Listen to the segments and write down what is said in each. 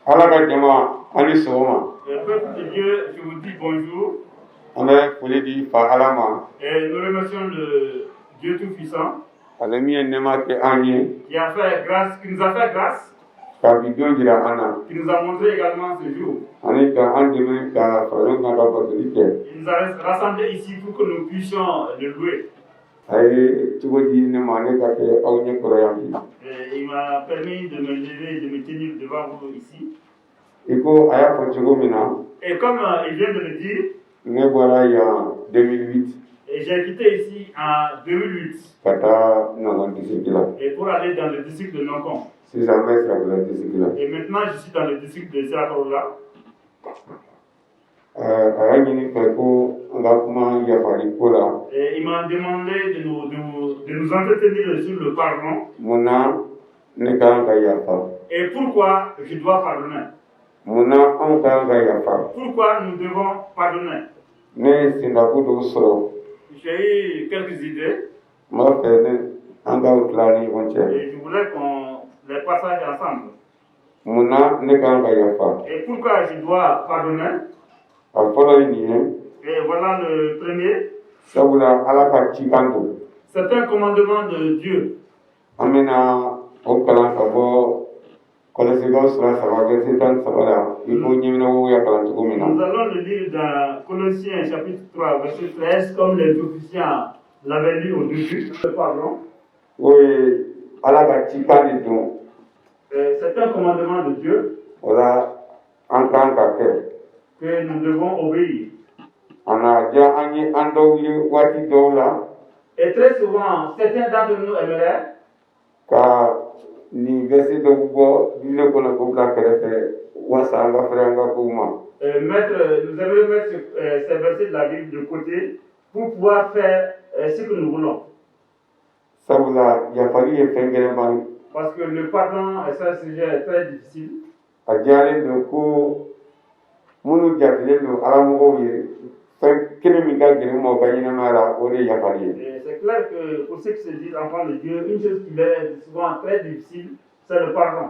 Ala ka jama, an ni sɔgɔma. Le peuple de Dieu, je vous dis bonjour. An bɛ foli di fa Ala ma. Et nous remercions le Dieu Tout-Puissant Ale min ye nɛɛma kɛ an ye qui a fait grâce, qui nous a fait grâce, ka bi don jira an na qui nous a montré également ce jour. ani ka an dɛmɛ ka fara ɲɔgɔn kan ka batoli kɛ. Il nous a rassemblés ici pour que nous puissions le louer. A ye cogo di ne ma ne ka kɛ aw ɲɛ kɔrɔ yan bi. Et il m'a permis de me lever et de me tenir devant vous ici. I ko a y'a fɔ cogo min na, Et comme il vient de le dire, ne bɔra yan 2008 et j'ai quitté ici en 2008 ka taa Nɔgɔn district la. Et pour aller dans le district de Nonkon. Sisan n bɛ Sirakɔrɔ district la. Et maintenant, je suis dans le district de Sirakorola. A y'a ɲini fɛ ko an ka kuma yafali ko la. Et il m'a demandé de nous entretenir sur le pardon. Mun na ne ka kan ka yafa? Et pourquoi je dois pardonner. Mun na anw ka kan ka yafa? Pourquoi nous devons pardonner. Ne ye sendako dɔw sɔrɔ. J'ai eu quelques idées N b'a fɛ ne an k'aw tila ni ɲɔgɔn cɛ. Et je voulais qu'on les partage ensemble. Mun na ne ka kan ka yafa? Et pourquoi je dois pardonner. A fɔlɔ ye nin ye. Et voilà le premier. Sabula Ala ka cikan don. C'est un commandement de Dieu. An bɛna o kalan ka bɔ Kɔlɔsikaw sura 3, verset 13 la, i ko ɲɛminɛw y'a kalan cogo min na. Nous allons le lire dans Colossiens chapitre 3, verset 13, comme les officiants l'avaient lu au début. Le pardon, O ye Ala ka cikan de don. C'est un commandement de Dieu O la an kan ka kɛ. Que nous devons obéir. A na diya an ye an dɔw ye waati dɔw la Et très souvent, certains d'entre nous aimeraient ka nin verset dɔw bɔ Bibili kɔnɔ k'o bila kɛrɛfɛ walasa an ka fɛrɛ an ka kow ma. Nous aimerions mettre ces versets de la Bible de côté pour pouvoir faire ce que nous voulons. Sabula yafali ye fɛn gɛlɛnba ye. Parce que le pardon est un sujet très difficile. A diyalen don ko minnu jatilen don alamɔgɔw ye, fɛn kelen min ka gɛlɛn u ma u ka ɲɛnamaya la, o de ye yafali ye. Et c'est clair que pour ceux qui se disent enfants de Dieu, une chose qui leur est souvent très difficile, c'est le pardon.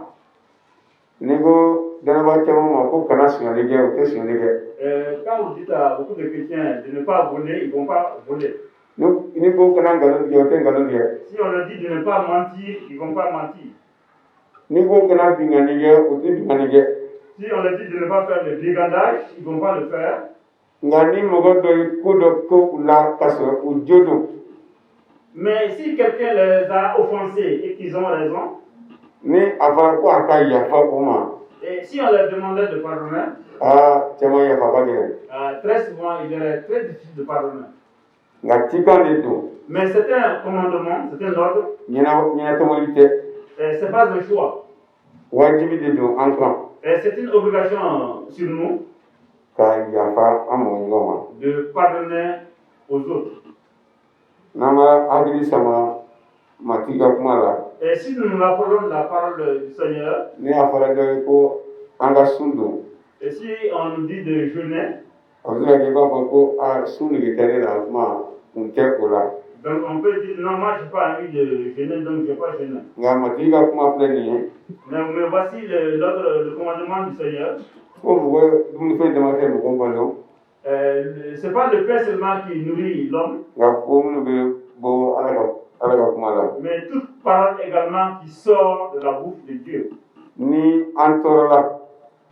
N'i ko dannabaa caman ma ko kana sonyali kɛ, u tɛ sonyali kɛ. Quand vous dites à beaucoup de chrétiens de ne pas voler, ils ne vont pas voler. N'i ko kana nkalon tigɛ, u tɛ nkalon tigɛ. Si on leur dit de ne pas mentir, ils ne vont pas mentir. N'i ko kana binkanni kɛ, u tɛ binkanni kɛ. Si on leur dit de ne pas faire le brigandage, ils ne vont pas le faire. Nka ni mɔgɔ dɔ ye ko dɔ ko u la ka sɔrɔ u jo don, Mais si quelqu'un les a offensés et qu'ils ont raison, ni a fɔra ko a ka yafa u ma, et si on leur demandait de pardonner, aa, caman yafa ka gɛlɛn. Très souvent, il leur est très difficile de pardonner. Nka cikan de don. Mais c'est un commandement, c'est un ordre, ɲɛna ɲɛnatɔmɔli tɛ. Et ce n'est pas un choix. Wajibi de don an kan Et c'est une obligation sur nous ka yafa an mɔgɔɲɔgɔn ma. De pardonner aux autres. N'an ma hakili sama Matigi ka kuma la, Et si nous nous rappelons de la parole du Seigneur, ne y'a fɔra dɔ ye ko an ka sun don, et si on nous dit de jeûner, a bɛ se ka kɛ i b'a fɔ ko a sun nege tɛ ne la, kuma kun tɛ o la. Donc on peut dire: non, moi je n'ai pas envie de jeûner, donc je ne vais pas jeûner. Nka Matigi ka kuma filɛ nin ye Mais voici l'ordre, le commandement du Seigneur. ko mɔgɔ dumunifɛn dama tɛ mɔgɔ balo, Ce n'est pas le pain seulement qui nourrit l'homme, nka ko minnu bɛ bɔ Ala ka kuma la. Mais toute parole également qui sort de la bouche de Dieu. Ni an tɔɔrɔla,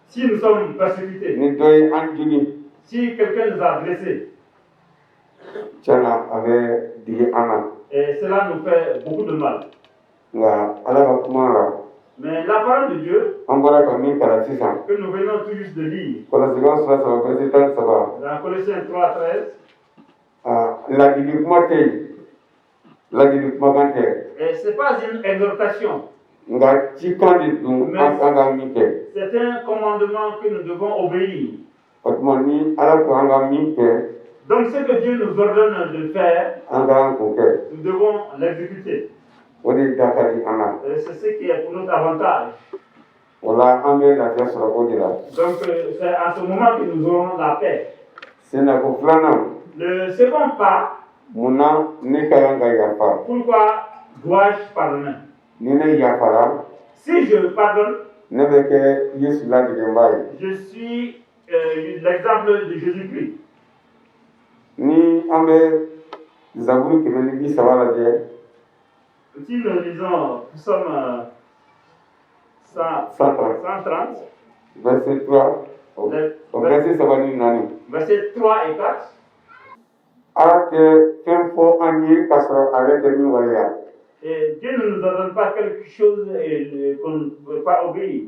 Si nous sommes persécutés, ni dɔ ye an jogin, si quelqu'un nous a blessés, tiɲɛna a bɛ digi an na. Et cela nous fait beaucoup de mal. Nka Ala ka kuma la, Mais la parole de Dieu, an bɔra ka min kalan sisan, que nous venons tout juste de lire, Kɔlɔsikaw sura 3, verset 13, dans Colossiens 3, 13, aa, ladili kuma tɛ yen, ladili kumakan tɛ, et ce n'est pas une exhortation, nka cikan de don an kan ka min kɛ. C'est un commandement que nous devons obéir. O tuma ni Ala ko an ka min kɛ, Donc ce que Dieu nous ordonne de faire, an ka kan k'o kɛ. Nous devons l'exécuter. O de da ka di an na. Et c'est ce qui est pour notre avantage. O la an bɛ lafiya sɔrɔ o de la. Donc c'est à ce moment que nous aurons la paix. Sennako filanan, Le second pas, mun na ne ka kan ka yafa? Pourquoi dois-je pardonner? Ni ne yafara, Si je pardonne, Ne bɛ kɛ Yesu ladegenba ye. Je suis l'exemple de Jésus-Christ. Ni an bɛ Zaburu 130 lajɛ, Si nous lisons Psaume 100 130, 130, verset 3, o verset 3 ni 4. Versets 3 et 4, Ala tɛ fɛn fɔ an ye k'a sɔrɔ a bɛ kɛ min waleya. Et Dieu ne nous ordonne pas quelque chose qu'on ne peut pas obéir.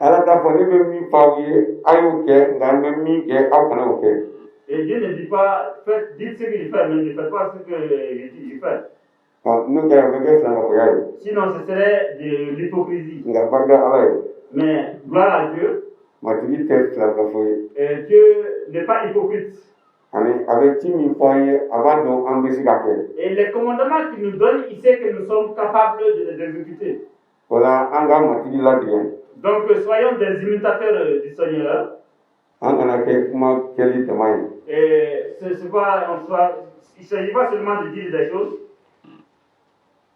Ala t'a fɔ ne bɛ min fɔ aw ye, a y'o kɛ, nka n bɛ min kɛ, aw kana o kɛ. Et Dieu ne dit pas, faites, dites ce que je fais, mais ne faites pas ce que je dis, je fais. Ɔ, n'o kɛra, o bɛ kɛ filankafoya ye. Sinon, ce serait de l'hypocrisie. Nka barika Ala ye. Mais gloire à Dieu, Matigi tɛ filankafo ye. Et Dieu n'est pas hypocrite. Ani a bɛ ci min fɔ an ye, a b'a dɔn an bɛ se ka kɛ. Et les commandements qu'il nous donne, il sait que nous sommes capables de les exécuter. O la, an ka Matigi ladege. Donc, soyons des imitateurs du Seigneur. An kana kɛ kuma kɛli dama ye. Et ce pas, on soit, il ne s'agit pas seulement de dire des choses.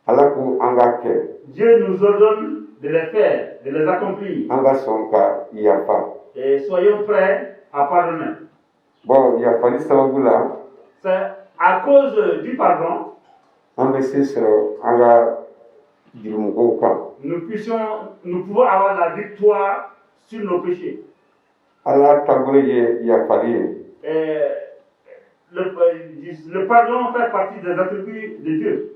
Ala ko an ka kɛ. Dieu nous ordonne de les faire, de les accomplir. An ka sɔn ka yafa. Et soyons prêts à pardonner. Bon, yafali sababu la, C'est à cause du pardon, an bɛ se sɔrɔ an ka jurumukow kan. nous pouvons avoir la victoire sur nos péchés. Ala taabolo ye yafali ye. Et le pardon fait partie des attributs de Dieu.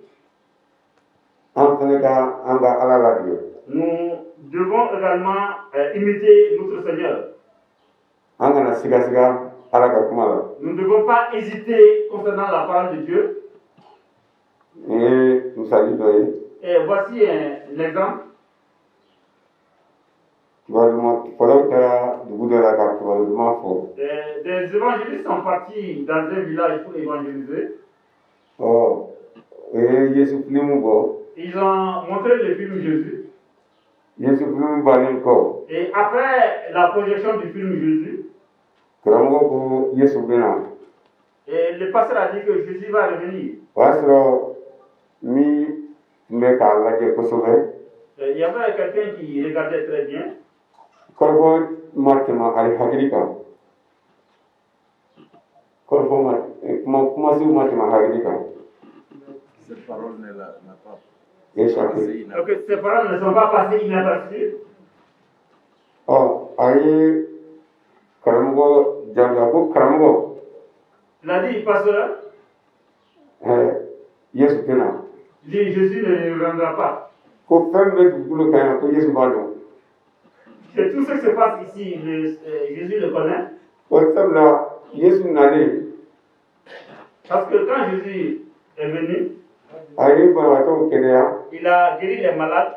An fana ka an ka Ala ladege. Nous devons également imiter notre Seigneur. An kana sigasiga Ala ka kuma la. Nous ne devons pas hésiter concernant la parole de Dieu. Nin ye misali dɔ ye. Et voici un exemple. Kibaru duman fɔlaw taara dugu dɔ la ka kibaru duman fɔ. Des évangélistes sont partis dans un village pour évangéliser. Ɔ, o ye Yesu filimu bɔ. Ils ont montré le film Jésus. Yesu filimu bannen kɔ, Et après la projection du film Jésus, karamɔgɔ ko Yesu bɛ na. et le pasteur a dit que Jésus va revenir. O y'a sɔrɔ min tun bɛ k'a lajɛ kosɛbɛ, Il y avait quelqu'un qui regardait très bien. Kɔrɔfɔ ma tɛmɛ ale hakili kan, kɔrɔfɔ ma kuma kumasenw ma tɛmɛ hakili kan. Cette parole n'a pas Échappé. passé inaperçue. Donc ces paroles ne sont pas passées inaperçues. Ɔ, a ye karamɔgɔ jaabi, a ko karamɔgɔ, Il a dit, pasteur, Yesu tɛ na. il dit, Jésus ne reviendra pas. Ko fɛn bɛ dugukolo kan yan, ko Yesu b'a dɔn. Que tout ce qui se passe ici, Jésus le connaît. O sabula Yesu nalen, Parce que quand Jésus est venu, a ye banabaatɔw kɛnɛya, il a guéri les malades,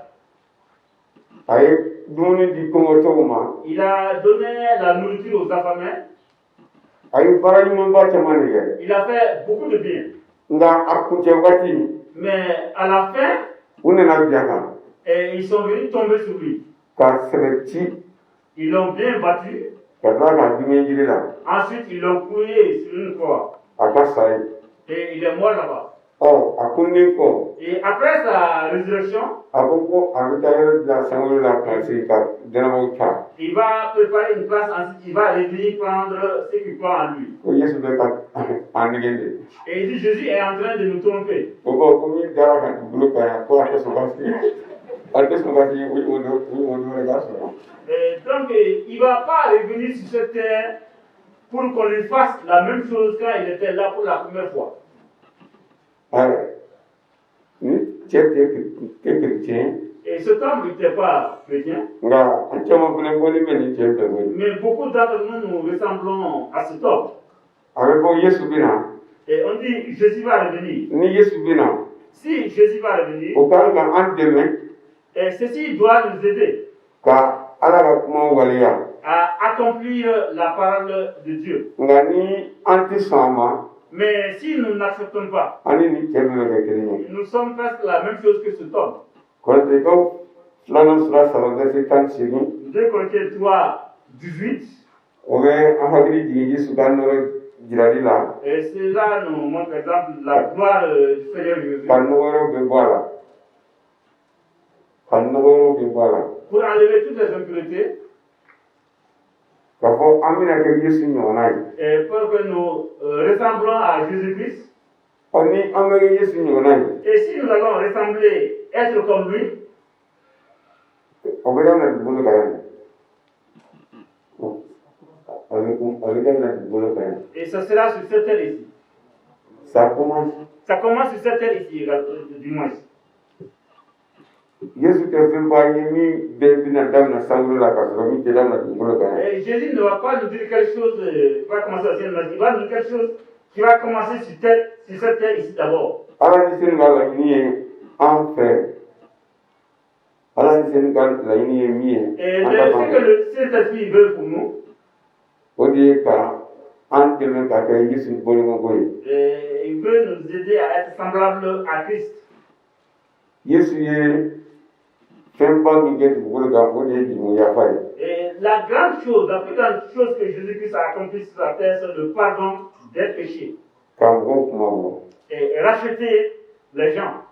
a ye dumuni di kɔngɔtɔw ma, il a donné la nourriture aux affamés, a ye baara ɲumanba caman de kɛ. Il a fait beaucoup de bien. Nka a kuncɛ waati, Mais à la fin, u nana bin a kan et ils sont venus tomber sur lui. Ka sɛbɛ ci, Ils l'ont bien battu. Ka tila k'a dun jiri la. Ensuite, ils l'ont cloué sur une croix. A ka sa ye. Et il est mort là-bas. Ɔ, a kunnen kɔ, Et après sa résurrection, a ko ko a bɛ taa yɔrɔ dilan sankolo la ka sigi ka dɛnɛbɔw ta. Il va préparer une place, ensuite il va revenir prendre ceux qui croient en lui. Ko Yesu bɛ ka an nɛgɛn de. Et il dit, Jésus est en train de nous tromper. O ko ko min dara ka dugukolo kan yan, ko a tɛ sɔn ka sigi, a tɛ sɔn ka sigi o o dɔ wɛrɛ ka sɔrɔ. Et donc, il ne va pas revenir sur cette terre pour qu'on lui fasse la même chose quand il était là pour la première fois. Ayi, ni cɛ tɛ chrétien, Et cet homme n'était pas chrétien, nka an caman fana bɔlen bɛ nin cɛ fɛ koyi. Mais beaucoup d'entre nous, nous ressemblons à cet homme. A bɛ fɔ Yesu bɛ na. Et on dit, Jésus va revenir. Ni Yesu bɛ na, Si Jésus va revenir, o kan ka an dɛmɛ et ceci doit nous aider ka Ala ka kuma waleya. À accomplir la parole de Dieu. Nka ni an tɛ sɔn a ma, Mais si nous n'acceptons pas, an ni nin cɛ bɛɛ bɛ kɛ kelen ye. Nous sommes presque la même chose que cet homme. Kɔrɔtɛkaw filanan sura 3, verset 18, 2 Corinthiens 3, 18, o bɛ an hakili jigin Yesu ka nɔrɔ jirali la, et cela nous montre par exemple la gloire du Seigneur Jésus. Ka nɔgɔ wɛrɛw bɛ bɔ a la, ka nɔgɔ wɛrɛw bɛ bɔ a la. Pour enlever toutes les impuretés, K'a fɔ an bɛna kɛ Yesu ɲɔgɔnna ye. Et pour que nous ressemblons à Jésus-Christ. Ɔ, ni an bɛ kɛ Yesu ɲɔgɔnna ye, Et si nous allons ressembler, être comme lui, o bɛ daminɛ dugukolo kan yan. A bɛ daminɛ dugukolo kan yan. Et ce sera sur cette terre ici. Ça commence. Ça commence sur cette terre ici, du moins. Yesu tɛ fɛn fɔ an ye min bɛɛ bɛna daminɛ sankolo la k'a sɔrɔ min tɛ daminɛ dugukolo kan yan. Et Jésus ne va pas nous dire quelque chose qui va commencer au ciel, mais il va nous dire quelque chose qui va commencer sur cette terre ici d'abord. Ala ni senu ka laɲini ye an fɛ, Ala ni senu ka laɲini ye min ye Et an ta fan ce que fɛ, le Saint-Esprit veut pour nous, o de ye ka an dɛmɛ ka kɛ Yesu bɔɲɔgɔnko ye. Et il veut nous aider à être semblables à Christ. Yesu ye fɛnba min kɛ dugukolo kan, o de ye jurumu yafa ye. Et la grande chose, la plus grande chose que Jésus-Christ a accomplie sur la terre, c'est le pardon des péchés. Ka mɔgɔw kunmabɔ. Et racheter les gens.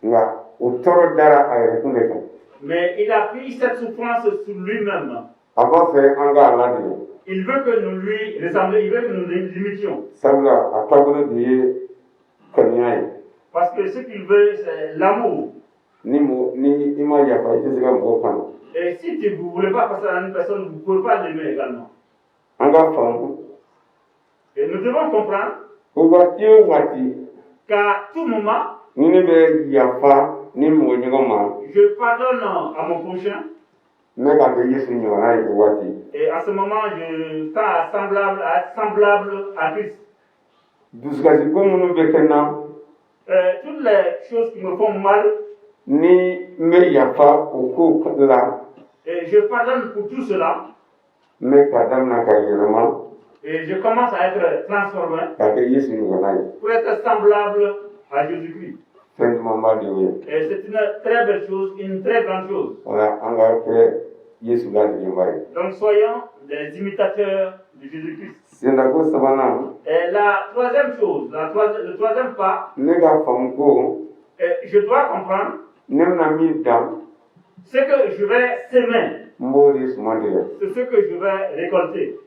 Nka o tɔɔrɔ dara a yɛrɛ kun de kan. Mais il a pris cette souffrance sur lui-même. A b'a fɛ an k'a ladege. Il veut que nous lui ressemblions, il veut que nous l'imitions. Sabula a taabolo de ye kanuya ye. Parce que ce qu'il veut, c'est l'amour. Ni mɔgɔ ni i ma yafa, i tɛ se ka mɔgɔ kanu. Et si tu ne voulez pas passer à une personne, vous ne pouvez pas l'aimer également. An ka faamu, Et nous devons comprendre o waati o waati, qu'à tout moment, ni ne bɛ yafa ni mɔgɔ ɲɔgɔn ma, je pardonne à mon prochain. n bɛ ka kɛ Yesu ɲɔgɔnna ye o waati. Et à ce moment, je tends à être semblable à Christ. Dusukasiko minnu bɛ kɛ n na, Toutes les choses qui me font mal, ni n bɛ yafa o ko la, et je pardonne pour tout cela. N bɛ ka daminɛ ka yɛlɛma Et je commence à être transformé ka kɛ Yesu ɲɔgɔnna ye. Pour être semblable à Jésus-Christ. Fɛn dumanba de y'o ye. Et c'est une très belle chose, une très grande chose. O la, an ka kɛ Yesu ladegenba ye. Donc soyons des imitateurs de Jésus-Christ. Sendako sabanan, Et la troisième chose, le troisième pas, ne ka faamu ko je dois comprendre ne bɛna min dan, ce que je vais semer, n b'o de suman tigɛ. C'est ce que je vais récolter.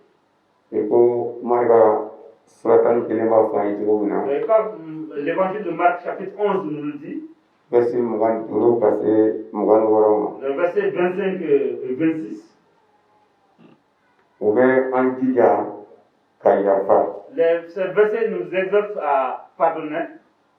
I ko Marika sura 11 b'a fɔ an ye cogo min na, Et comme l'évangile de Marc chapitre 11 nous le dit, verset 25 ka se 26 ma, le verset 25 et 26, o bɛ an jija ka yafa. Ces versets nous exhortent à pardonner.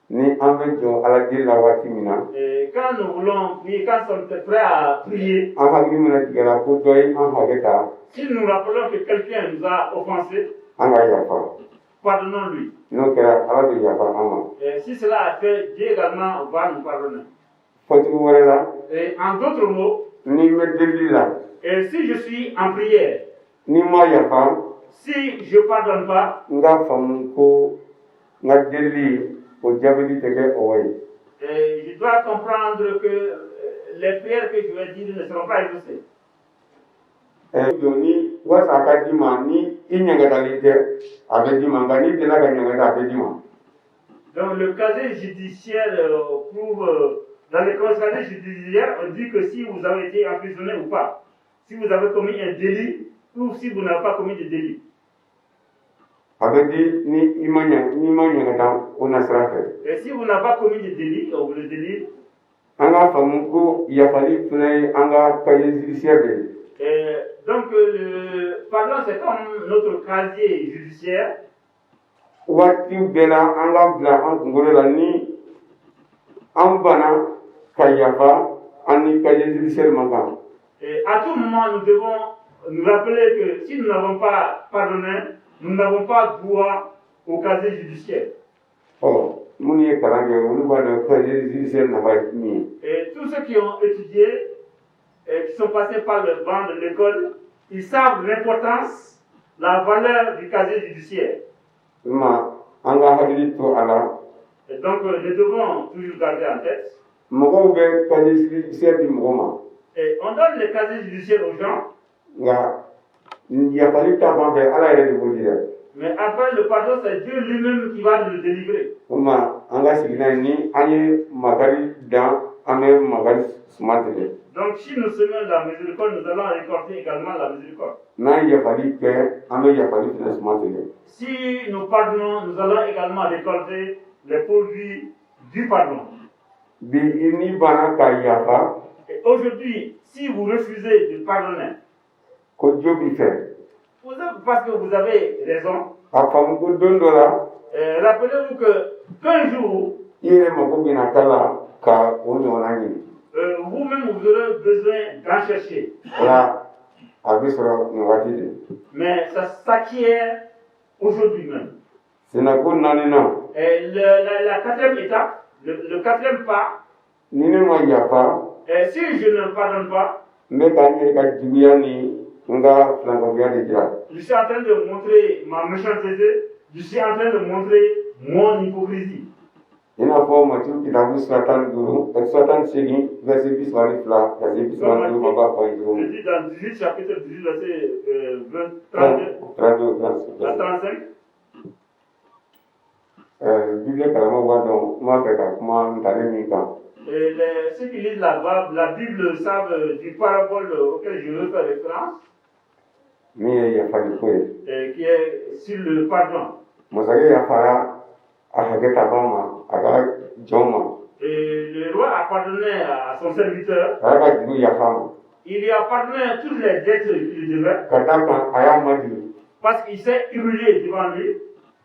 Ni an bɛ jɔ Ala deli la waati min na, Et quand nous voulons prier, quand nous sommes prêts à prier, an hakili mana tigɛra ko dɔ ye an hakɛ ta, si nous rappelons que quelqu'un nous a offensé, an ka yafa. Pardonnons-lui. N'o kɛra, Ala bɛ yafa an ma. Et si cela a fait, Dieu également va nous pardonner. Fɔcogo wɛrɛ la, Et en d'autres mots, ni n bɛ delili la, et si je suis en prière, ni n ma yafa, si je ne pardonne pas, n ka faamu ko n ka delili o jaabili tɛ kɛ o ye. Et je dois comprendre que les prières que je vais dire ne seront pas exaucées. Jɔ ni walasa a ka d'i ma, ni i ɲangatalen tɛ, a bɛ d'i ma, nka n'i delila ka ɲangata, a tɛ d'i ma. Donc le casier judiciaire prouve, dans le casier judiciaire, on dit que si vous avez été emprisonné ou pas, si vous avez commis un délit ou si vous n'avez pas commis de délit. A bɛ di ni i ma ɲa n'i ma ɲangata o nasira fɛ. Et si vous n'avez pas commis de délit, on vous le délivre. An k'a faamu ko yafali fana ye an ka casier judiciaire de ye. Et donc le pardon, c'est comme notre casier judiciaire. Waati bɛɛ la, an ka bila an kunkolo la, ni an banna ka yafa, an ni casier judiciaire man kan. Et à tout moment, nous devons nous rappeler que si nous n'avons pas pardonné, nous n'avons pas droit au casier judiciaire. Ɔ, minnu ye kalan kɛ, olu b'a dɔn casier judiciaire nafa ye min ye. Et tous ceux qui ont étudié, et qui sont passés par le banc de l'école, ils savent l'importance, la valeur du casier judiciaire. Ma an ka hakili to a la. Et donc, nous devons toujours garder en tête. Mɔgɔw bɛ casier judiciaire di mɔgɔ ma, Et on donne le casier judiciaire aux gens, nka yafali ta fan fɛ, Ala yɛrɛ de b'o di dɛ. Mais après le pardon, c'est Dieu lui-même qui va nous le délivrer. O ma, an ka sigi n'a ye, ni an ye makari dan an bɛ makari suma tigɛ. Donc si nous semons la miséricorde, nous allons récolter également la miséricorde. N'an ye yafali kɛ, an bɛ yafali fɛnɛ suma tigɛ. Si nous pardonnons, nous allons également récolter les produits du pardon. Bi i n'i banna ka yafa, Et aujourd'hui, si vous refusez de pardonner, ko jo b'i fɛ, parce que vous avez raison, a faamu ko don dɔ la, rappelez-vous que qu'un jour, i yɛrɛ mako bɛna k'a la ka o ɲɔgɔnna ɲini. Vous-même, vous aurez besoin d'en chercher. O la, a bɛ sɔrɔ nin waati de. Mais ça s'acquiert aujourd'hui même. Sennako naaninan, Et la quatrième étape, le quatrième pas, ni ne ma yafa, si je ne pardonne pas, n bɛ ka n yɛrɛ ka juguya ni n ka filankafoya de jira. Je suis en train de montrer ma méchanceté, je suis en train de montrer mon hypocrisie. I n'a fɔ Matiyu kitabu sura 15, sura 18, verset 32 ka se 35 ma, b'a fɔ an ye cogo Je min. dis dans 18, chapitre 18, verset 20, 32 32, à 36. 35. Bible kalanbaaw b'a dɔn n b'a fɛ ka kuma ntalen min kan. Et ceux qui lisent la Bible savent du parabole auquel je veux faire référence, Min ye yafali ko ye. Qui est sur le pardon. Masakɛ yafara a hakɛ tabaw ma, a ka jɔnw ma. Et le roi a pardonné à son serviteur. A y'a ka juru yafa a ma. Il lui a pardonné toutes les dettes qu'il lui devait Ka d'a kan a y'a majigin. Parce qu'il s'est humilié devant lui.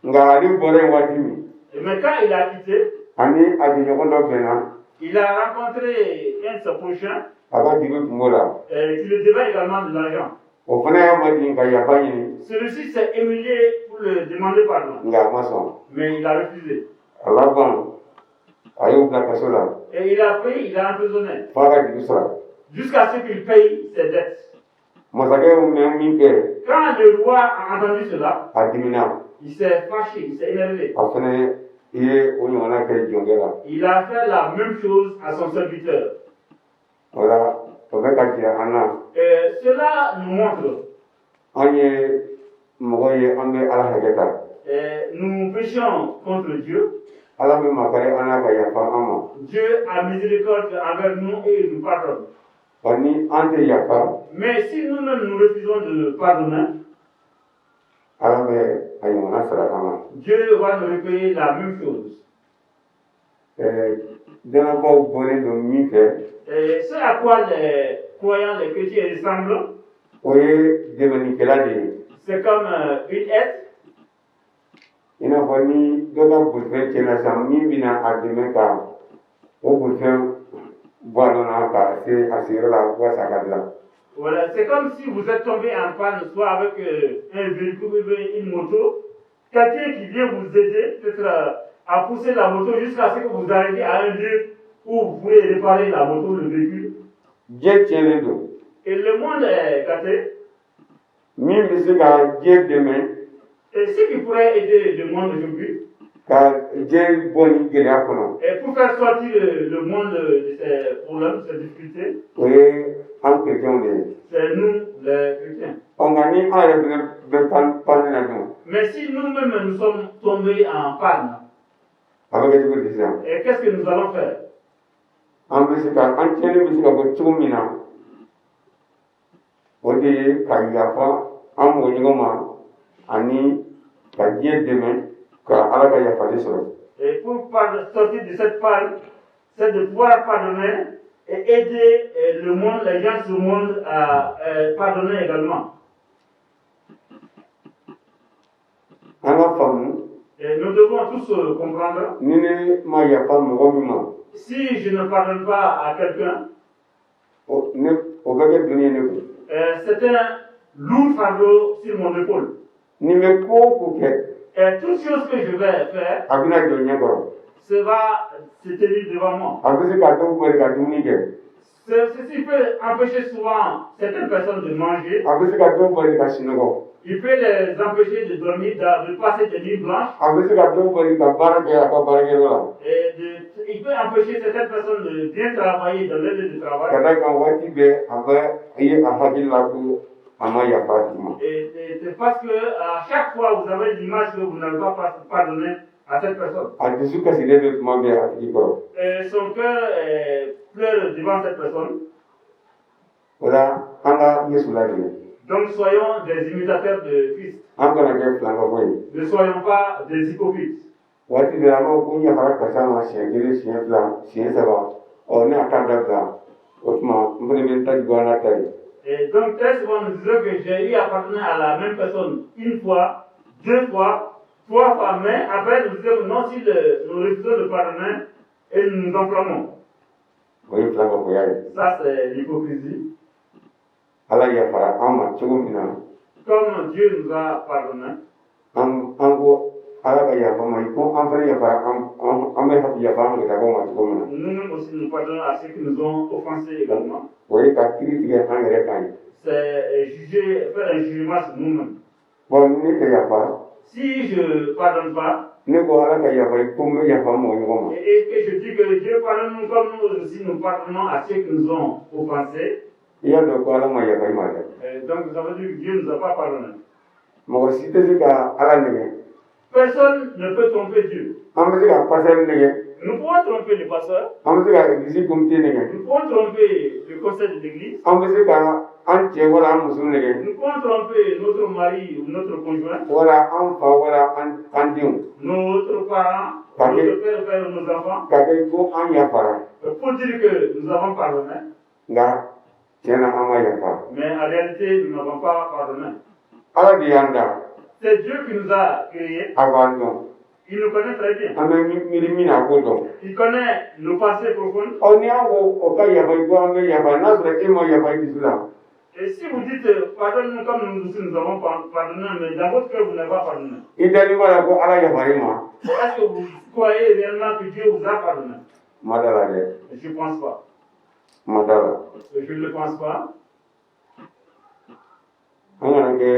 Nka ale bɔra yen waati min, Mais quand il a quitté, ani a jɛɲɔgɔn dɔ bɛnna, il a rencontré un de ses prochains a ka juru tun b'o la. Qui lui devait également de l'argent. O fana y'a majigin ka yafa ɲini. Celui-ci s'est humilié pour le demander pardon, Nka a ma sɔn. Mais il a refusé. A laban, a y'o bila kaso la Et il a pris, il a emprisonné f'a ka juru sara. Jusqu'à ce qu'il paye ses dettes. Masakɛ y'o mɛn min kɛ, Quand le roi a entendu cela, a dimina. Il s'est fâché, il s'est énervé. A fana ye o ɲɔgɔnna kɛ jɔnkɛ la. Il a fait la même chose à son serviteur. O la, o bɛ ka jira an na, Et cela nous montre, an ye mɔgɔ ye, an bɛ Ala hakɛ ta. Nous péchons contre Dieu. Ala bɛ makari an na ka yafa an ma. Dieu a miséricorde envers nous et il nous pardonne. Wa ni an tɛ yafa, Mais si nous-mêmes nous refusons de pardonner, Ala bɛ a ɲɔgɔnna sara an ma. Dieu va nous repayer la même chose. Danabaw bɔlen don min fɛ, Et ce à quoi les croyants, les chrétiens ressemblent, o ye dɛmɛnikɛla de ye. C'est comme une aide. I n'a fɔ ni dɔ ka bolifɛn tiɲɛna sisan, min bɛna a dɛmɛ ka o bolifɛn bɔ a nɔ na ka se a sigiyɔrɔ la walasa a ka dilan. Voilà, c'est comme si vous êtes tombé en panne, soit avec un véhicule ou bien une moto. Quelqu'un qui vient vous aider, peut-être à pousser la moto jusqu'à ce que vous arriviez à un lieu où vous pourrez réparer la moto, le véhicule. Diɲɛ tiɲɛnen don. Et le monde est gâté. Min bɛ se ka diɲɛ dɛmɛ Et ce qui pourrait aider le monde aujourd'hui, ka diɲɛ bɔ nin gɛlɛya kɔnɔ, et pour faire sortir le monde de ses problèmes, de ses difficultés, o ye an kerecɛnw de ye. C'est nous, les chrétiens. Ɔ, nka ni an yɛrɛ fana bɛ panne panne na dun, Mais si nous-mêmes nous sommes tombés en panne, a bɛ kɛ cogo di sisan? Et qu'est-ce que nous allons faire? An bɛ se ka an tiɲɛni bɛ se ka bɔ cogo min na, o de ye ka yafa an mɔgɔɲɔgɔn ma ani ka diɲɛ dɛmɛ ka Ala ka yafali sɔrɔ. Et pour sortir de cette panne, c'est de pouvoir pardonner et aider le monde, les gens du monde à pardonner également. An ka faamu, Et nous devons tous comprendre, ni ne ma yafa mɔgɔ min ma, si je ne pardonne pas à quelqu'un, o ne o bɛ kɛ doni ye ne kun. C'est un lourd fardeau sur mon épaule. Ni n bɛ ko o ko kɛ, Et toute chose que je vais faire, a bɛna jɔ ɲɛ kɔrɔ. Ça va se tenir devant moi. A bɛ se ka dɔw bali ka dumuni kɛ. Ceci peut empêcher souvent certaines personnes de manger. A bɛ se ka dɔw bali ka sunɔgɔ. Il peut les empêcher de dormir, de passer des nuits blanches. A bɛ se ka dɔw bali ka baara kɛ a ka baarakɛyɔrɔ la. Et il peut empêcher certaines personnes de bien travailler dans leur lieu de travail. Ka d'a kan waati bɛɛ a bɛ ye a hakili la ko a ma yafa a tigi ma. Et c'est parce que à chaque fois vous avez l'image que vous n'avez pas pardonné à cette personne. A dusu kasilen bɛ tuma bɛɛ a tigi kɔrɔ. Et son cœur est pleure devant cette personne. O la, an ka Yesu ladege. Donc soyons des imitateurs de Christ. An kana kɛ filankafo ye. Ne soyons pas des hypocrites. Waati dɔ la, an b'a fɔ ko n yafara karisa ma siɲɛ kelen, siɲɛ fila, siɲɛ saba, ɔ, ne y'a ta dabila, o tuma n fana bɛ n ta juguya n'a ta ye. Et donc très souvent nous disons que j'ai eu à pardonner à la même personne une fois, deux fois, trois fois, mais après nous disons non, si nous refusons de pardonner et nous nous enflammons. O ye filankafoya ye. Ça, c'est l'hypocrisie. Ala yafara an ma cogo min na, Comme Dieu nous a pardonné, an ko Ala ka yafa ma, i ko an fana yafara, an bɛ yafa an gɛlɛyaw ma cogo min na, nous-mêmes aussi nous pardonnons à ceux qui nous ont offensés également. O ye ka kiiri tigɛ an yɛrɛ kan ye. C'est juger, faire un jugement sur nous-mêmes. Bon, ni ne tɛ yafa, Si je ne pardonne pas, ne ko Ala ka yafa, i ko n bɛ yafa mɔgɔ ɲɔgɔn ma, et que je dis que Dieu pardonne-nous comme nous aussi nous pardonnons à ceux qui nous ont offensés, i y'a dɔn ko Ala ma yafa i ma dɛ. Donc ça veut dire que Dieu ne nous a pas pardonné. Mɔgɔ si tɛ se ka Ala nɛgɛ. Personne ne peut tromper Dieu. An bɛ se ka pasteur nɛgɛ. Nous pouvons tromper le pasteur, An bɛ se ka église comité nɛgɛ. Nous pouvons tromper le conseil de l'église, An bɛ se ka an cɛ wala an muso nɛgɛ, nous pouvons tromper notre mari ou notre conjoint, wala an fa wala an denw, notre parent, Ok. notre père, père, nos enfants, ka kɛ ko an yafara, pour dire que nous avons pardonné, nka tiɲɛ na, an ma yafa. Mais en réalité, nous n'avons pas pardonné. Ala de y'an da. C'est Dieu qui nous a créés, A b'an dɔn. Il nous connaît très bien. An bɛ miiri min na, a k'o dɔn. Il connaît nos pensées profondes. Ɔ, ni an ko o ka yafa, i ko an bɛ yafa, n'a sɔrɔ e ma yafa i dusu la, Et si vous dites pardonne-nous comme nous aussi nous avons pardonné, mais dans votre cœur vous n'avez pas pardonné. I dalen b'a la ko Ala yafara i ma? Est-ce que vous croyez réellement que Dieu vous a pardonné? Ma da la dɛ. Je ne pense pas. Ma da la. Je ne le pense pas. An kana kɛ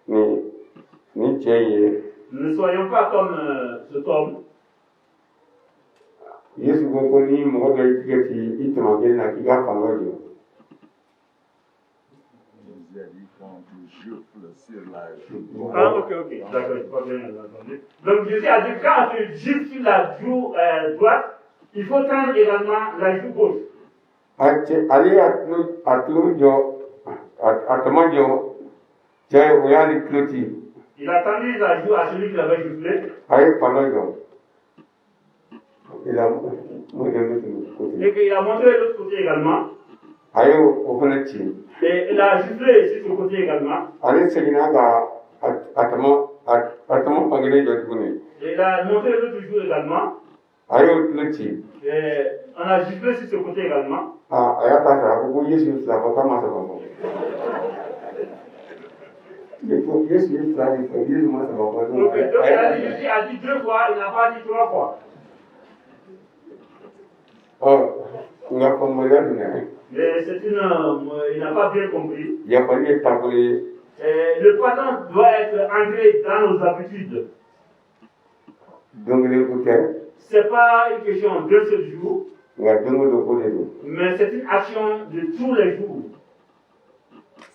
nin cɛ ye. Ne soyons pas comme cet homme. Yesu ko ko ni mɔgɔ dɔ y'i tigɛ ci i tama kelen na, k'i ka fan dɔ jɔ. Jésus a dit quand tu gifles sur la joue droite. Ah, ok. D'accord, je n'ai pas bien entendu. Donc Jésus a dit quand tu gifles sur la joue droite, il faut tendre également la joue gauche. A cɛ, ale y'a tulo, a tulo jɔ, a tama jɔ cɛ ye, o y'ale tulo ci. Il a tendu la joue à celui qui l'avait giflé A ye fan dɔ jɔ, il a montré l'autre côté. Et qu'il a montré l'autre côté également. A ye o fana ci. Et il a giflé sur ce côté également. Ale seginna ka a tama fankelen jɔ tuguni. Et il a montré l'autre joue également. A y'o tulo ci. Et on a giflé sur ce côté également. A y'a ta sara, a ko ko Yesu ye fila fɔ, k'a ma saba fɔ. Ko Yesu ye fila de fɔ, Yesu ma saba fɔ. Donc il a dit, Jésus a dit deux fois, il n'a pas dit trois fois. Ɔ, nka faamubaliya dun dɛ. Mais il n'a pas bien compris. Yafali ye taabolo ye. Et le pardon doit être ancré dans nos habitudes. Don kelen ko tɛ. C'est pas une question d'un seul jour, Nka don o don ko de don. Mais c'est une action de tous les jours.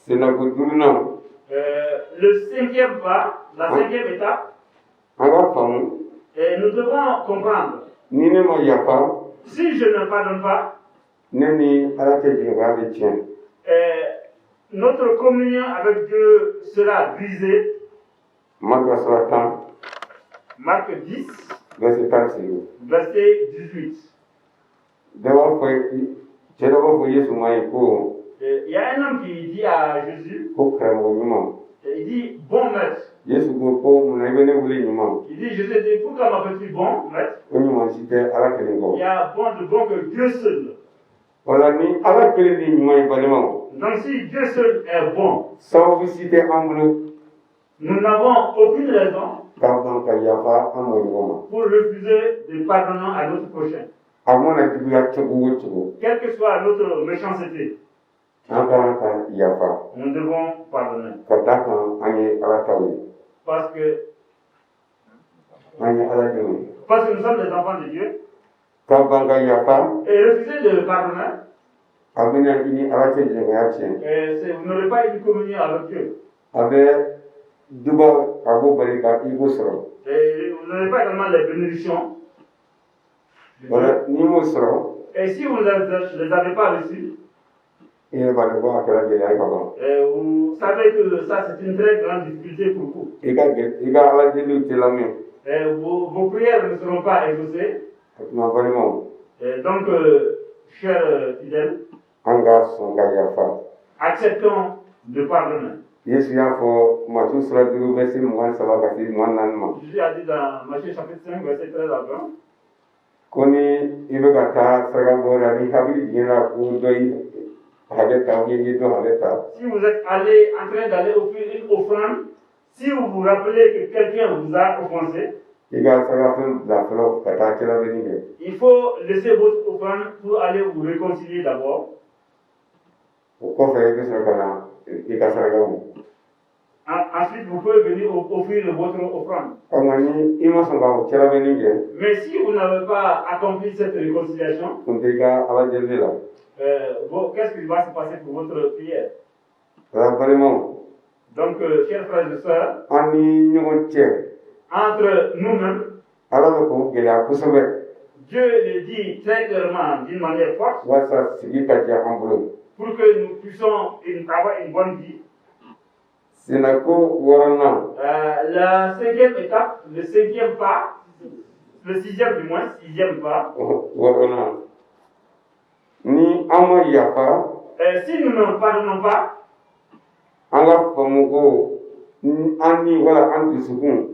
Sennako duurunan. Le cinquième pas, la cinquième étape, An ka faamu. Et nous devons comprendre. Ni ne ma yafa, Si je ne pardonne pas, ne ni Ala cɛ jɛɲɔgɔnya bɛ tiɲɛ. Notre communion avec Dieu sera brisée. Marika sura 10, Marc 10, verset 18. Verset 18. Dɔ b'a fɔ, cɛ dɔ b'a fɔ Yesu ma ye ko Et il y a un homme qui dit à Jésus, ko karamɔgɔ ɲuman. Et il dit, bon maître. Yesu ko ko munna i bɛ ne wele ɲuman? Il dit, Jésus dit, pourquoi m'appelles-tu bon maître? Ko ɲuman si tɛ Ala kelen Il kɔ. y a bon de bon que Dieu seul. Wala ni Ala kelen de ɲuman ye, balimaw, Donc si Dieu seul est bon, sababu si tɛ an bolo nous n'avons aucune raison ka ban ka yafa an mɔgɔ ɲɔgɔn ma. Pour refuser de pardonner à notre prochain. A mana juguya cogo o cogo, Quelle que soit notre méchanceté, an ka kan ka yafa, nous devons pardonner. Ka d'a kan an ye Ala taw ye. Parce que, An ye Ala denw ye. parce que nous sommes des enfants de Dieu. Ka ban ka yafa, Et refuser de pardonner, a bɛna i ni Ala cɛ jɛɲɔgɔnya tiɲɛ. Vous n'aurez pas une communion avec Dieu. A bɛ duba, a b'o bali ka i ko sɔrɔ. Et vous n'aurez pas également les bénédictions de Dieu. Wala n'i m'o sɔrɔ, Et si vous ne les avez pas reçus, I yɛrɛ b'a dɔn ko a kɛra gɛlɛya ye ka ban. Vous savez que ça, c'est une très grande difficulté pour vous. I ka Ala deliw tɛ lamɛn. Vos prières ne seront pas exaucées. O tuma, balimaw, Donc, chers fidèles, an ka sɔn ka yafa. Acceptons de pardonner. Yesu y'a fɔ Matiyu sura 5, verset 23 ka se 24 ma, Jésus a dit dans Matthieu chapitre 5, verset 13 à 20, ko ni i bɛ ka taa saraka bɔ la, ni hakili jiginna ko dɔ y'i hakɛ ta ou i ye dɔ hakɛ ta, si vous êtes allé, en train d'aller offrir une offrande, si vous vous rappelez que quelqu'un vous a offensé, i ka sarakafɛn bila fɔlɔ ka taa cɛlabɛnni kɛ. Il faut laisser votre offrande pour aller vous réconcilier d'abord. O kɔfɛ, i bɛ sɔrɔ ka na i ka saraka bɔ. Ensuite, vous pouvez venir offrir votre offrande. Ɔ, nka ni i ma sɔn ka o cɛlabɛnni kɛ, Mais si vous n'avez pas accompli cette réconciliation, kun tɛ i ka Ala deli la. Bon, qu'est-ce qui va se passer pour votre prière? O la, balimaw, Donc, chers frères et sœurs, an ni ɲɔgɔn cɛ, entre nous-mêmes, Ala bɛ k'o gɛlɛya kosɛbɛ Dieu le dit très clairement, d'une manière forte, walasa sigi ka diya an bolo. Pour que nous puissions avoir une bonne vie. Sennako wɔɔrɔnan, La cinquième étape, le cinquième pas, le sixième du moins, sixième pas, wɔɔrɔnan, ni an ma yafa, si nous ne pardonnons pas, an ka faamu ko an ni wala an dusukun,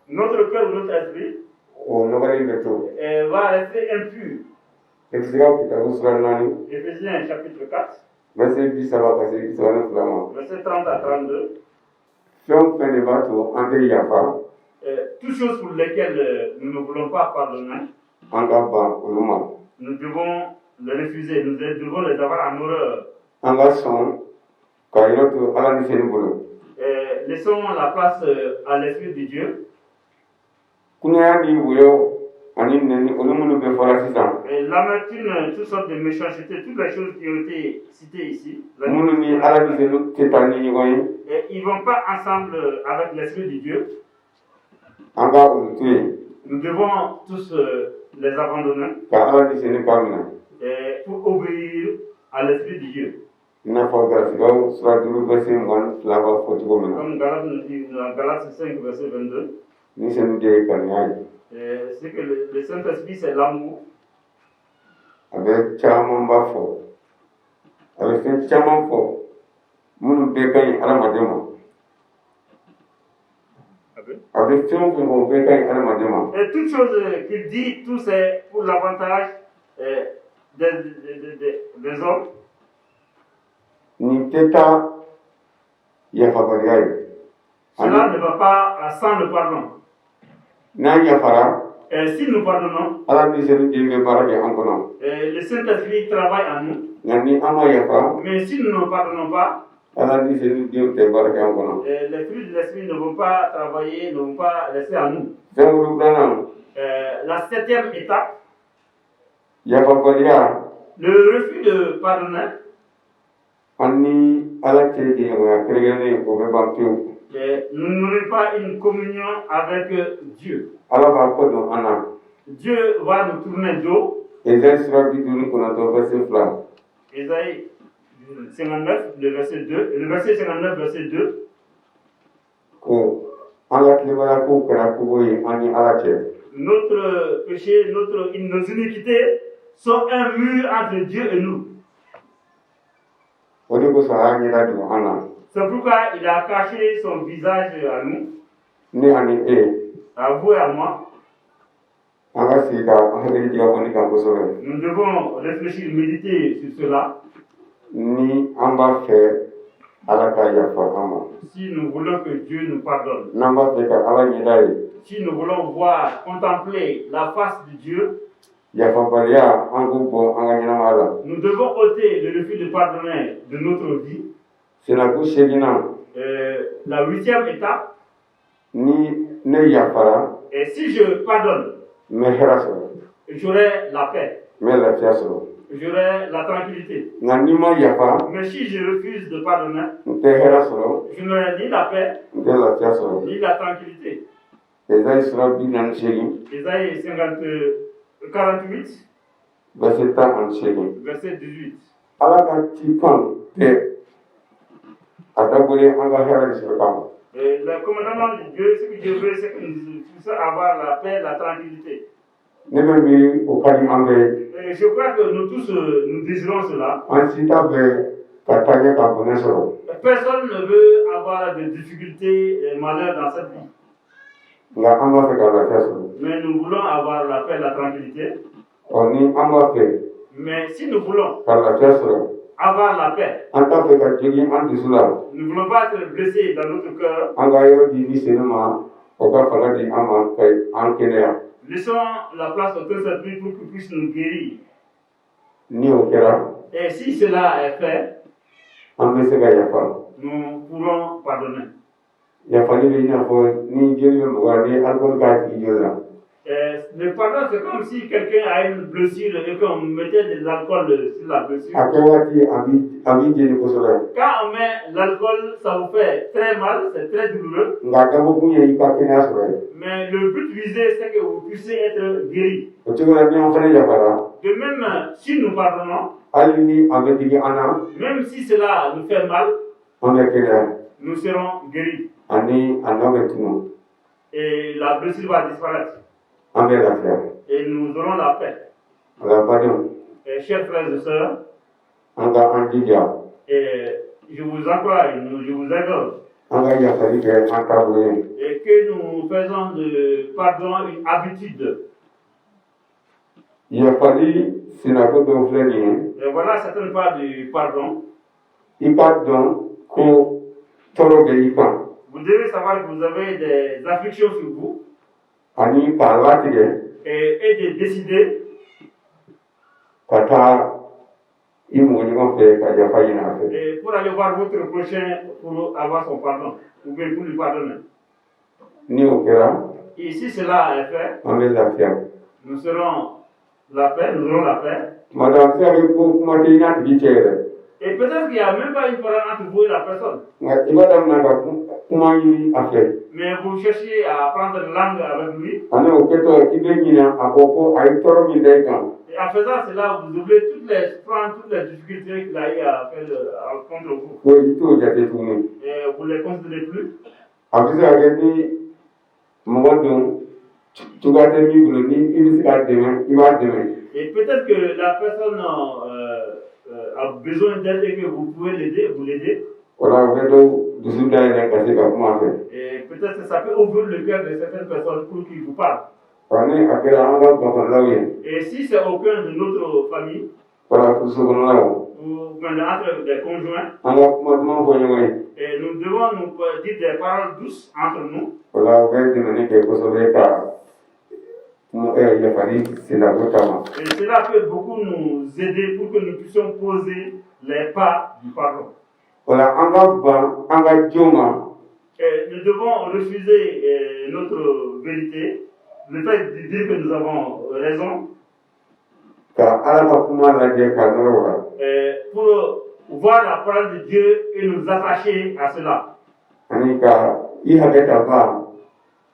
notre cœur ou notre esprit o nɔgɔlen bɛ to. Va rester impur. Efesikaw kitabu sura 4, Éphésiens chapitre 4, verset 30 ka se 32 ma, verset 30 à 32. Fɛn o fɛn de b'a to an tɛ yafa, Toutes choses pour lesquelles nous ne voulons pas pardonner, an ka ban olu ma. Nous devons les refuser, nous devons les avoir en horreur. An ka sɔn ka yɔrɔ to Ala ni senu bolo. Laissons la place à l'Esprit de Dieu. Kunnaya ni woyɔ ani nɛni, olu minnu bɛ fɔra sisan, Et l'amertume, toutes sortes de méchancetés, toutes les choses qui ont été citées ici, minnu ni Ala ni senu tɛ taa ni ɲɔgɔn ye, et ils ne vont pas ensemble avec l'Esprit de Dieu. An ka olu to yen Nous devons tous les abandonner ka Ala ni senu ka minɛ. Pour obéir à l'Esprit de Dieu. I n'a fɔ Galasikaw sura 5, verset 22 b'a fɔ cogo min na, Comme Galates nous dit dans Galates 5, verset 22, ni senu de ye kanuya ye. C'est que le Saint-Esprit, c'est l'amour. A bɛ caman ba fɔ, a bɛ fɛn caman fɔ minnu bɛɛ ka ɲi hadamaden ma. A bɛ fɛn o fɛn fɔ, o bɛɛ ka ɲi hadamaden ma. Et toutes choses qu'il dit, tout c'est pour l'avantage des hommes. Nin tɛ taa yafabaliya ye. Cela ne va pas sans le pardon. N'an yafara, Et si nous pardonnons, Ala ni senu den bɛ baara kɛ an kɔnɔ. Le Saint-Esprit travaille en nous. Nka ni an ma yafa, Mais si nous ne pardonnons pas, Ala ni senu denw tɛ baara kɛ an kɔnɔ. Les fruits de l'Esprit ne vont pas travailler, ne vont pas rester en nous. Fɛn wolonfilanan, La septième étape, yafabaliya, le refus de pardonner, an ni Ala cɛ jɛɲɔgɔnya kɛrɛnkɛrɛnnen, o bɛ ban pewu. Nous n'aurons pas une communion avec Dieu. Ala b'a kɔ don an na. Dieu va nous tourner dos. Ezayi sura 59, verset 2. Ésaïe 59, le verset 2. Le verset 59, verset 2. Ko an ka tilenbaliya kow kɛra kogo ye an ni Ala cɛ. Notre péché, nos iniquités sont un mur entre Dieu et nous. O de kosɔn a y'a ɲɛda dogo an na. C'est pourquoi il a caché son visage à nous, Ne ani e, à vous et à moi. An ka sigi ka an hakili jigabɔ nin kan kosɛbɛ. Nous devons réfléchir, méditer sur cela. Ni an b'a fɛ Ala ka yafa an ma, Si nous voulons que Dieu nous pardonne, n'an b'a fɛ ka Ala ɲɛda ye, si nous voulons voir, contempler la face de Dieu, yafabaliya, an k'o bɔ an ka ɲɛnamaya la. Nous devons ôter le refus de pardonner de notre vie. Sennako seginnan, La huitième étape, ni ne yafara, et si je pardonne, n bɛ hɛrɛ sɔrɔ, j'aurai la paix, n bɛ lafiya sɔrɔ. J'aurai la tranquillité. Nka n'i ma yafa, Mais si je refuse de pardonner, n tɛ hɛrɛ sɔrɔ, je n'aurai ni la paix, n tɛ lafiya sɔrɔ. Ni la tranquillité. Ezayi sura 48, Ésaïe 50, 48, Verset 18. Verset 18. Ala ka cikan bɛɛ, a dabɔlen an ka hɛrɛ de sɔrɔ kama. Et le commandement de Dieu, ce que Dieu veut, c'est que nous puissions avoir la paix, la tranquillité. Ne bɛ miiri o ka di an bɛɛ ye. Et je crois que nous tous, nous désirons cela. An si t'a fɛ ka taa ɲɛ ka bɔnɛ sɔrɔ. Personne ne veut avoir de difficultés et malheurs dans cette vie. Nka an b'a fɛ ka lafiya sɔrɔ. Mais nous voulons avoir la paix, la tranquillité. Ɔ, ni an b'a fɛ Mais si nous voulons ka lafiya sɔrɔ, avoir la paix, an t'a fɛ ka jogin an dusu la, nous ne voulons pas être blessés dans notre cœur. An ka yɔrɔ di Ni Senu ma, o ka fanga di an ma ka an kɛnɛya. Laissons la place au Saint-Esprit pour qu'il puisse nous guérir. Ni o kɛra, Et si cela est fait, an bɛ se ka yafa. Nous pourrons pardonner. Yafali bɛ i n'a fɔ ni joli bɛ mɔgɔ la, ni ye alikɔli k'a tigi joli la. Le pardon, c'est comme si quelqu'un a une blessure et qu'on mettait de l'alcool sur la blessure. A kɛ waati, a b'i jeni kosɛbɛ. Quand on met l'alcool, ça vous fait très mal, c'est très douloureux. Nka a dabɔkun ye i ka kɛnɛya sɔrɔ ye. Mais le but visé, c'est que vous puissiez être guéri. O cogo la, ni an fana yafara, De même, si nous pardonnons, hali ni a bɛ digi an na, même si cela nous fait mal, an bɛ kɛnɛya, nous serons guéris. Ani a nɔ bɛ tunu. Et la blessure va disparaître. An bɛ lafiya. Et nous aurons la paix. O la, badenw, Et chers frères et sœurs, an ka an jija, et je vous encourage, je vous exhorte, an ka yafali kɛ an taabolo ye. Et que nous faisons de pardon une habitude. Yafali sinako dɔw filɛ nin ye. Et voilà certaines pas du pardon. I k'a dɔn ko tɔɔrɔ bɛ i kan, Vous devez savoir que vous avez des afflictions sur vous ani k'a latigɛ et de décider ka taa i mɔgɔɲɔgɔn fɛ ka yafa ɲini a fɛ. Et pour aller voir votre prochain pour avoir son pardon ou bien pour lui pardonner. Ni o kɛra, Et si cela est fait, an bɛ lafiya. Nous serons la paix, nous aurons la paix. Tuma dɔ a bɛ se ka kɛ ko kuma tɛ i n'a tigi cɛ yɛrɛ. Et peut-être qu'il n'y a même pas une parole entre vous et la personne. Nka i b'a daminɛ ka kuma ɲini a fɛ. Mais vous cherchez à prendre langue avec lui. Ani o kɛtɔ, i bɛ ɲinɛ a kɔ ko a ye tɔɔrɔ min da i kan. Et en faisant cela, vous oubliez toutes les souffrances, toutes les difficultés qu'il a eu à faire contre vous. Ko i t'o jate tuguni. Et vous ne les considérez plus. A bɛ se ka kɛ ni mɔgɔ don cogoya tɛ min bolo, ni i bɛ se k'a dɛmɛ, i b'a dɛmɛ. Et peut-être que la personne a besoin d'aide et que vous pouvez l'aider, vous l'aidez. O la, o bɛ dɔw dusu dayɛlɛ ka se ka kuma a fɛ. Et peut-être que ça peut ouvrir le cœur de certaines personnes pour qu'ils vous parlent. Wa ni a kɛra an ka gakɔnɔlaw ye, Et si c'est aucun de notre famille, wala furuso kɔnɔlaw, ou bien entre des conjoints, an ka kuma duman fɔ ɲɔgɔn ye. Et nous devons nous dire des paroles douces entre nous. O la, o bɛ dɛmɛni kɛ kosɛbɛ ka yafali sendako kama. Et cela peut beaucoup nous aider pour que nous puissions poser les pas du pardon. O la, an ka ban an ka jo ma. Et nous devons refuser notre vérité, le fait de dire que nous avons raison, Ka Ala ka kuma lajɛ ka nɔrɔ o la. Pour voir la parole de Dieu et nous attacher à cela. Ani ka i hakɛ ta ban,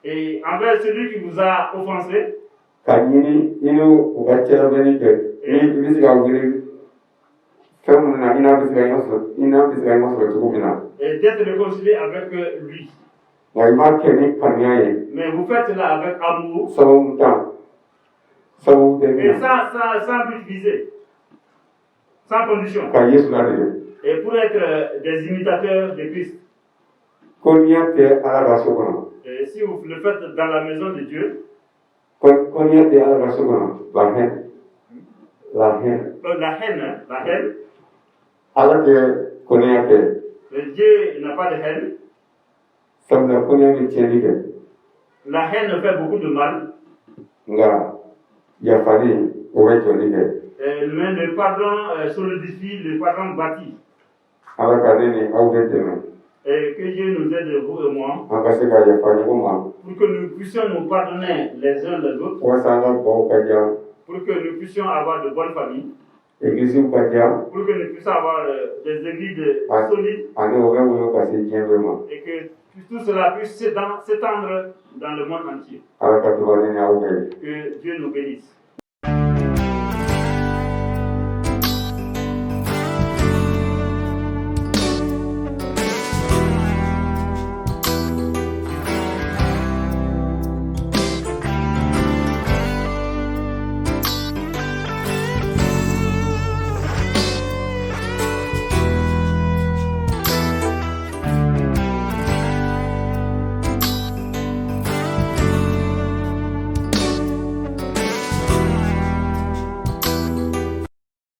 Et envers celui qui vous a offensé, ka ɲini i n'o u ka cɛlabɛnni kɛ, ni i bɛ se ka wuli fɛn minnu na, i n'a bɛ se ka ɲɔgɔn sɔrɔ, i n'a bɛ se ka ɲɔgɔn sɔrɔ cogo min na. Et d'être réconcilié avec lui. Nka i m'a kɛ ni kanuya ye. Mais vous faites cela avec amour Sababu tan sababu tɛ min et na. sans but visé, sans condition. Ka Yesu ladege. Et pour être des imitateurs de Christ. Kɔniya tɛ Ala ka so kɔnɔ. Et si vous le faites dans la maison de Dieu, Kɔniya tɛ Ala ka so kɔnɔ. La haine, la haine. La haine, hein, la haine, Ala tɛ kɔniya kɛ. Dieu n'a pas de haine. Sabula kɔniya bɛ tiɲɛni kɛ. La haine fait beaucoup de mal, Nka yafali, o bɛ jɔli kɛ. Mais le pardon solidifie, le pardon bâtit. Ala ka ne ni aw bɛ dɛmɛ, Et que Dieu nous aide, vous et moi, an ka se ka yafa ɲɔgɔn ma, pour que nous puissions nous pardonner les uns les autres, walasa an ka gaw ka diya, pour que nous puissions avoir de bonnes familles, egilisiw ka diya, pour que nous puissions avoir des églises solides ani o bɛ woyo ka se diɲɛ bɛɛ ma. Et que tout cela puisse s'étendre dans le monde entier. Ala ka duba ne ni aw bɛɛ ye. Que Dieu nous bénisse.